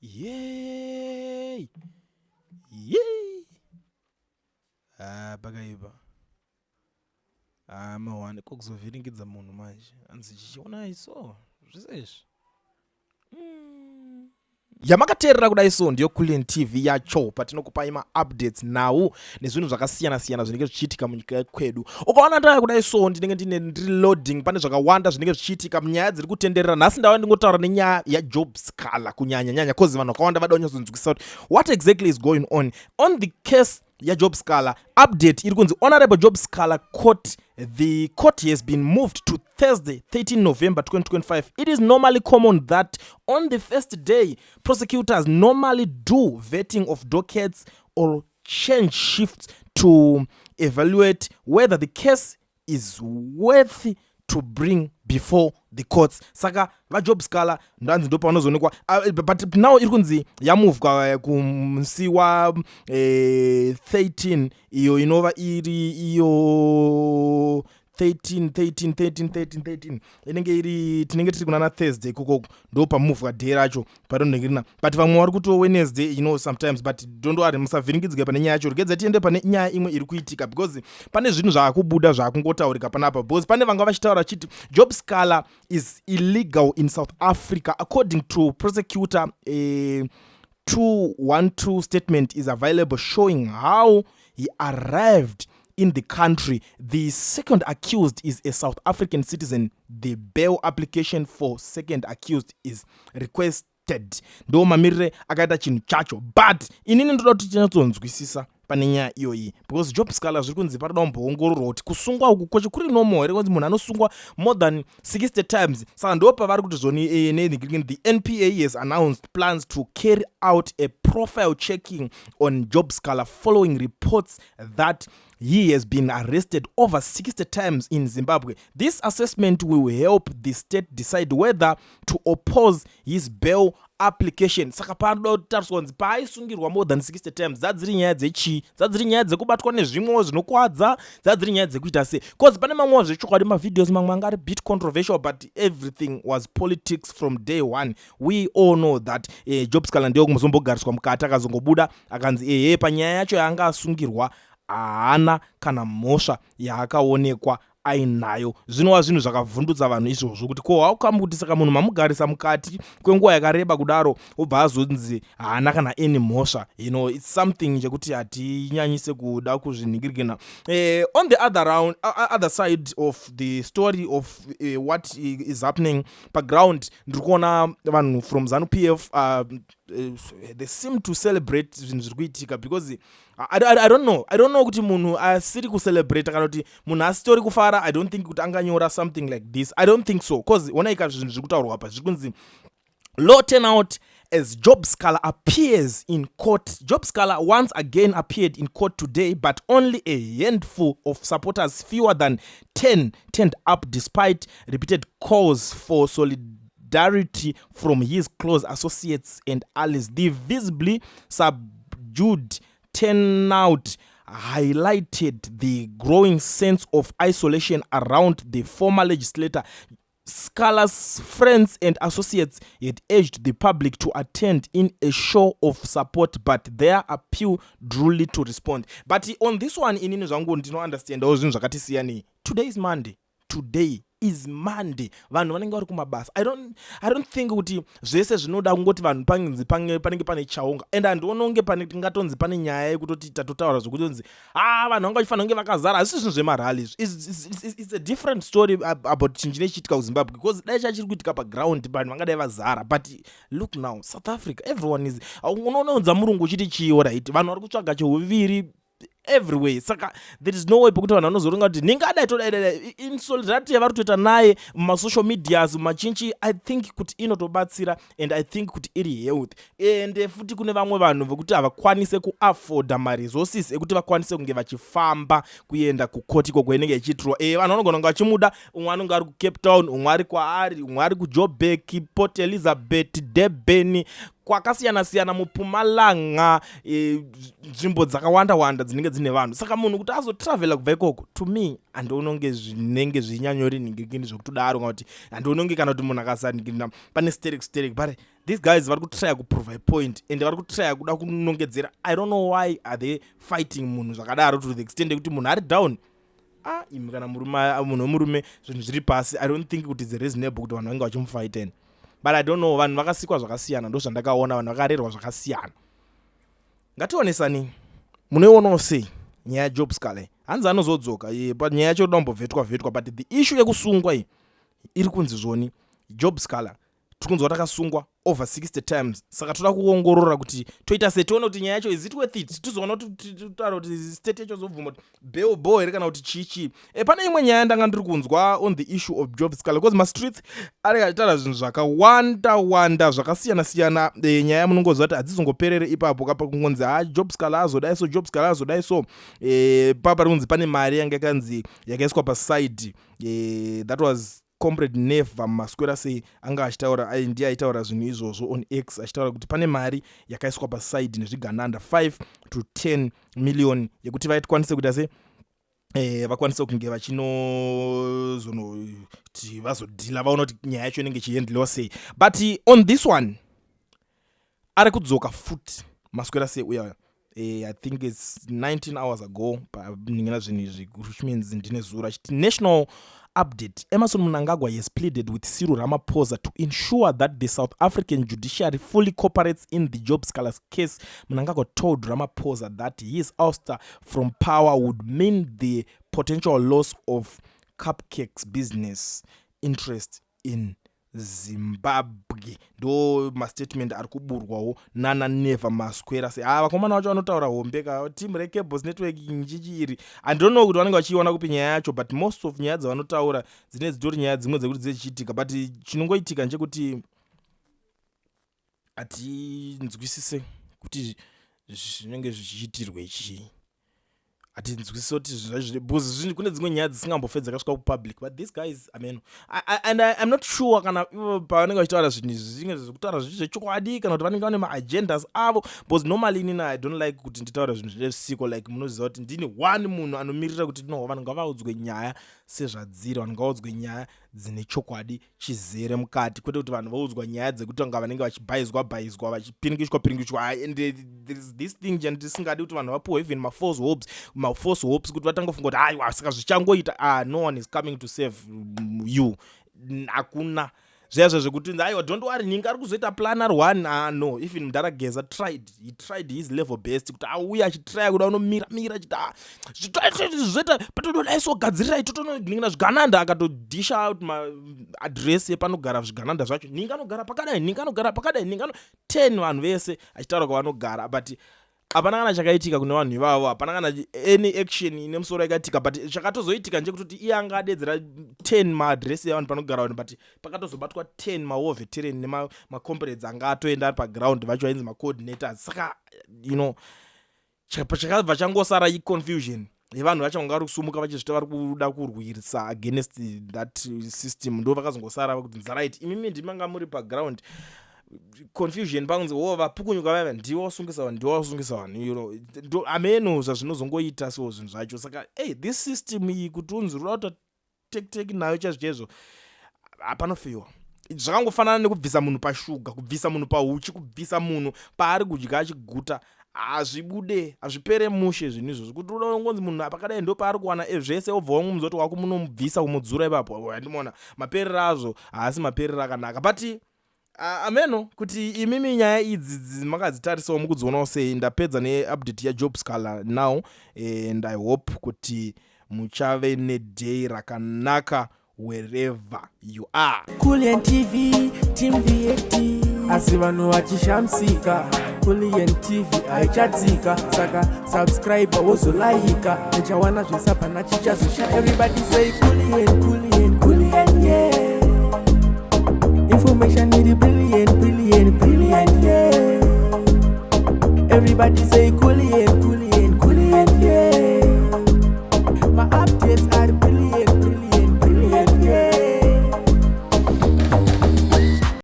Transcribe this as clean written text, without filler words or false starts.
Yey! Yey! Ah, pakaipa. Ah, mahwani ko kuzovhiringidza munhu manje. Hanzi chichionai so zvese izvi. Yamakateerera kudai so ndiyo Kulliant TV yacho patinokupai maupdates nhau nezvinhu zvakasiyana-siyana zvinenge zvichiitika munyika yekwedu. Ukaona ndaya kudai so ndinenge ndine ndiri loading, pane zvakawanda zvinenge zvichiitika, nyaya dziri kutenderera. Nhasi ndava ndingotaura nenyaya yaJob Sikhala kunyanya nyanya cause vanhu vakawanda vada kunyatsonzwisisa kuti what exactly is going on the case yaJob Sikhala. Update iri kunzi Honorable Job Sikhala court, the court has been moved to Thursday, 13 November 2025. It is normally common that on the first day, prosecutors normally do vetting of dockets or change shifts to evaluate whether the case is worthy to bring before the courts. Saka vaJob Sikhala ndanzi ndo pavanozoonekwa, but now iri kunzi yamuvwa kumusi wa 13, iyo inova iri iyo 13 13 13 13 13, inenge iri, tinenge tiri kunana Thursday ikoko, ndo pamuvwa day racho parinenge. But vamwe vari kuto Wednesday, sometimes, but don't worry, musavhiringidzike pane nyaya yacho. Regedza tiende pane nyaya imwe iri kuitika, because pane zvinhu zvaakubuda zvaakungotaurika panapa, because pane vanga vachitaura vachiti Job Sikhala is illegal in South Africa according to prosecutor. 212 statement is available showing how he arrived in the country. The second accused is a South African citizen. The bail application for second accused is requested. Ndo mamirire akaita chinhu chacho, but inini ndoda kuti tinyatsonzwisisa pane nyaya iyoyi, because Job Sikhala zviri kunzi paroda kumboongororwa kuti kusungwa uku kwacho kuri normal here, kunzi munhu anosungwa more than 60 times. Saka ndo pavari kuti zvoni the NPA has announced plans to carry out a profile checking on Job Sikhala following reports that he has been arrested over 60 times in Zimbabwe. This assessment will help the state decide whether to oppose his bail application. Saka panoda kutariswa kunzi paaisungirwa more than 60 times, dzadziri nyaya dzechii? Dzadziri nyaya dzekubatwa nezvimwewo zvinokwadza? Dzadziri nyaya dzekuita sei? Because pane mamwewo zvechokwadi mavideos mamwe anga ari bit controversial, but everything was politics from day one. We all know that Job Sikhala ndiyo kumuzombogariswa mukati, akazongobuda akanzi ehe, panyaya yacho yaanga asungirwa haana kana mhosva yaakaonekwa ainayo. Zvinova zvinhu zvakavhundutsa vanhu izvozvo, kuti ko how come kuti saka munhu mamugarisa mukati kwenguva yakareba kudaro, obva azonzi haana kana any mhosva? It's something chekuti hatinyanyise kuda kuzvinhingirikina. On the other round, other side of the story of what is happening paground, ndiri kuona vanhu from ZANU PF, they seem to celebrate zvinhu zviri kuitika, because I don't know kuti munhu asiri kucelebrata kana kuti munhu asitori kufara, I don't think kuti anganyora something like this. I don't think so, because onaika zvinhu zviri kutaurwa pa, zviri kunzi low turnout as Job Sikhala appears in court. Job Sikhala once again appeared in court today, but only a handful of supporters, fewer than 10, turned up despite repeated calls for solidarity from his close associates and allies. The visibly subdued turnout highlighted the growing sense of isolation around the former legislator. Sikhala's friends and associates had urged the public to attend in a show of support, but their appeal drew little response. But on this one, inini zvangu ndinounderstandawo zvinhu zvakati siyanei. Today is Monday. Today is Monday, vanhu vanenge vari kumabasa. I don't think kuti zvese zvinoda kungoti vanhu panzi panenge pane chaunga, and handioni kunge pane tingatonzi pane nyaya yekutoti tatotaura zvekutonzi a vanhu vanga vachifanira kunge vakazara. Hazisi zvinhu zvemarally izvi. It's a different story about chinhu chine chiitika kuZimbabwe, because dai chachiri kuitika paground, vanhu vangadai vazara. But look now, South Africa, everyone is, unoonza murungu uchiti chii, right? Vanhu vari kutsvaga cheuviri everywhere. Saka there is no way pekuti vanhu vanozoronga kuti ningadai todai in solidarity yavari kutoita naye mumasocial medias mumachinchi. I think kuti inotobatsira and I think kuti iri health. And futi kune vamwe vanhu vekuti havakwanise kuafforda maresources ekuti vakwanise kunge vachifamba kuenda kukoti ikoko inenge ichiitirwa. Vanhu vanogona kunge vachimuda, umwe anonge ari kuCape Town, umwe ari kwaari, umwe ari kuJoburg, Port Elizabeth, Durban. Kwakasiyana siyana muPumalanga, nzvimbo dzakawanda wanda dzinenge dzine vanhu. Saka munhu kuti azotravhela kubva ikoko, to me handiononge zvinenge zvinyanyori nhingirikini zvekutodaro, kana kuti handiononge kana kuti munhu akasaningirina pane sterek sterek. But these guys vari kutrya kuprove a point and vari kutrya kuda kunongedzera. I don't know why are they fighting munhu zvakadaro to the extent yekuti munhu ari down. Ah, imi, kana murume, munhu wemurume, zvinhu zviri pasi, I don't think kuti it's reasonable kuti vanhu vange vachimufaiteni. But I don't know, vanhu vakasikwa zvakasiyana, ndo zvandakaona, vanhu vakarerwa zvakasiyana. Ngationesani, munoionawo sei nyaya yaJob Sikhala? Hanzi anozodzoka, but nyaya yacho inoda kumbovhetwa vhetwa. But the issue yekusungwa iyi iri kunzi zvoni Job Sikhala tiri kunzwa kuti akasungwa over 60 times. Saka toda kuongorora kuti toita sei, tione kuti nyaya yacho, is it worth it? Tizoona kuti totaura kuti state yacho zobvuma kuti bail bo here kana kuti chii chii. Pane imwe nyaya ndanga ndiri kunzwa on the issue of Job Sikhala, because mastreets anenge achitaura zvinhu zvakawanda wanda zvakasiyana siyana. Nyaya munongoziva kuti hadzizongoperere ipapo kapa kungonzi ha, Job Sikhala azodai so, Job Sikhala azodai so. Papa ri kunzi pane mari yanga yakanzi yakaiswa paside. That was Comrade Neva Maswera Sei anga achitaura, ndiye aitaura zvinhu izvozvo on X, achitaura kuti pane mari yakaiswa paside nezvigananda, 5 to 10 million, yekuti vaikwanise kuita se vakwanise kunge vachinozonoti vazodhila, vaona kuti nyaya yacho inenge ichiendlewa sei. But on this one ari kudzoka futi Maswera Sei uya. I think it's 19 hours ago paningina zvinhu izvi, which means ndine zuro, achiti national update: Emmerson Mnangagwa has pleaded with Cyril Ramaphosa to ensure that the South African judiciary fully cooperates in the Job Sikhala's case. Mnangagwa told Ramaphosa that his ouster from power would mean the potential loss of cupcakes business interest in Zimbabwe. Ndo mastatement ari kuburwawo nana Never Maswera Sei. Ha, vakomana vacho vanotaura hombe ka. Team reCables Network nchichi iri, handinono kuti vanenge vachiiona kupi nyaya yacho, but most of nyaya dzavanotaura dzine dzitori nyaya dzimwe dzekuti dzichiitika. But chinongoitika ndechekuti hatinzwisise kuti zvinenge zvichiitirwe chii, hatinzwisise kuti because kune dzimwe nyaya dzisingambofe dzakasvika kupublic. But these guys, I mean, and I'm not sure kana ivo pavanenge vachitaura zvinhu izvi zvinge zvekutaura zvichi zvechokwadi kana kuti vanenge vane maagendas avo, because normally inini I don't like kuti nditaure zvinhu zvinesiko. Like, munoziva kuti ndini one munhu anomirira kuti no, vanhu ngavaudzwe nyaya sezvadziri, vanhu ngavaudzwe nyaya dzine chokwadi chizere mukati, kwete kuti vanhu vaudzwa nyaya dzekuti vanga vanenge vachibhaizwa bhaizwa, vachipiringishwa piringishwa. And there is this thing chandisingadi kuti vanhu vapuhwe even mafalse hopes, mafalse hopes, kuti vatangofunga kuti aiwa, saka zvichangoita. Ah, no one is coming to save you, hakuna zviya zvekuti aiwa, don't worry, ninga ari kuzoita plan ari one. Ah, no. Even Mudhara Geza tried, he tried his level best kuti auye achitrya kuda unomira mira achiti, ah, zvoita patododai, totononingina zvigananda. Akatodisha out maaddress epanogara zvigananda zvacho, ninga anogara pakadai, ninga anogara pakadai, ninga 10, vanhu vese achitaura kwavanogara. But hapana kana chakaitika kune vanhu ivavo, hapana kana any action ine musoro yakaitika. But chakatozoitika ndechekutoti iye anga adedzera 10 maadresi evanhu panogara vanhu, but pakatozobatwa 10 mawar veteran nemacomrades anga atoenda ari paground vacho vainzi macoordinators. Saka chakabva changosara iconfusion yevanhu vacho vanga vari kusumuka vachizvita vari kuda kurwisa against that system. Ndo vakazongosara kuti nzaright, imimi ndimanga muri paground. Confusion pakunzi wo vapukunyuka vaiva ndiwo wasungisa vanhu, ndiwo wasungisa vanhu. Ndo ameno zvazvinozongoita so zvinhu zvacho. Saka hey, this system iyi kuti unzi unoda kuta tekiteki nayo chaizvo chaizvo, hapanofiwa. Zvakangofanana nekubvisa munhu pashuga, kubvisa munhu pauchi, kubvisa munhu paari kudya achiguta. Hazvibude, hazvipere mushe zvinhu izvozvo. Kuti uda ungonzi munhu pakadai ndo paari kuwana zvese, wobva wamumudza kuti wakumunomubvisa kumudzura ipapo, andimona maperero azvo haasi maperero akanaka. But ameno kuti imimi nyaya idzi makadzitarisawo, mukudzionawo sei? Ndapedza neupdate yaJob Sikhala now, and I hope kuti muchave neday rakanaka wherever you are. Kulian TV, Team VAT. Asi vanhu vachishamisika, Kulian TV haichatsika. Saka subscribe wozolaika, uchawana zvese, hapana chichazosha. Everybody say Kulian, Kulian, Kulian, yeah. Information iri brilliant, brilliant, brilliant, yeah. Everybody say Kulian.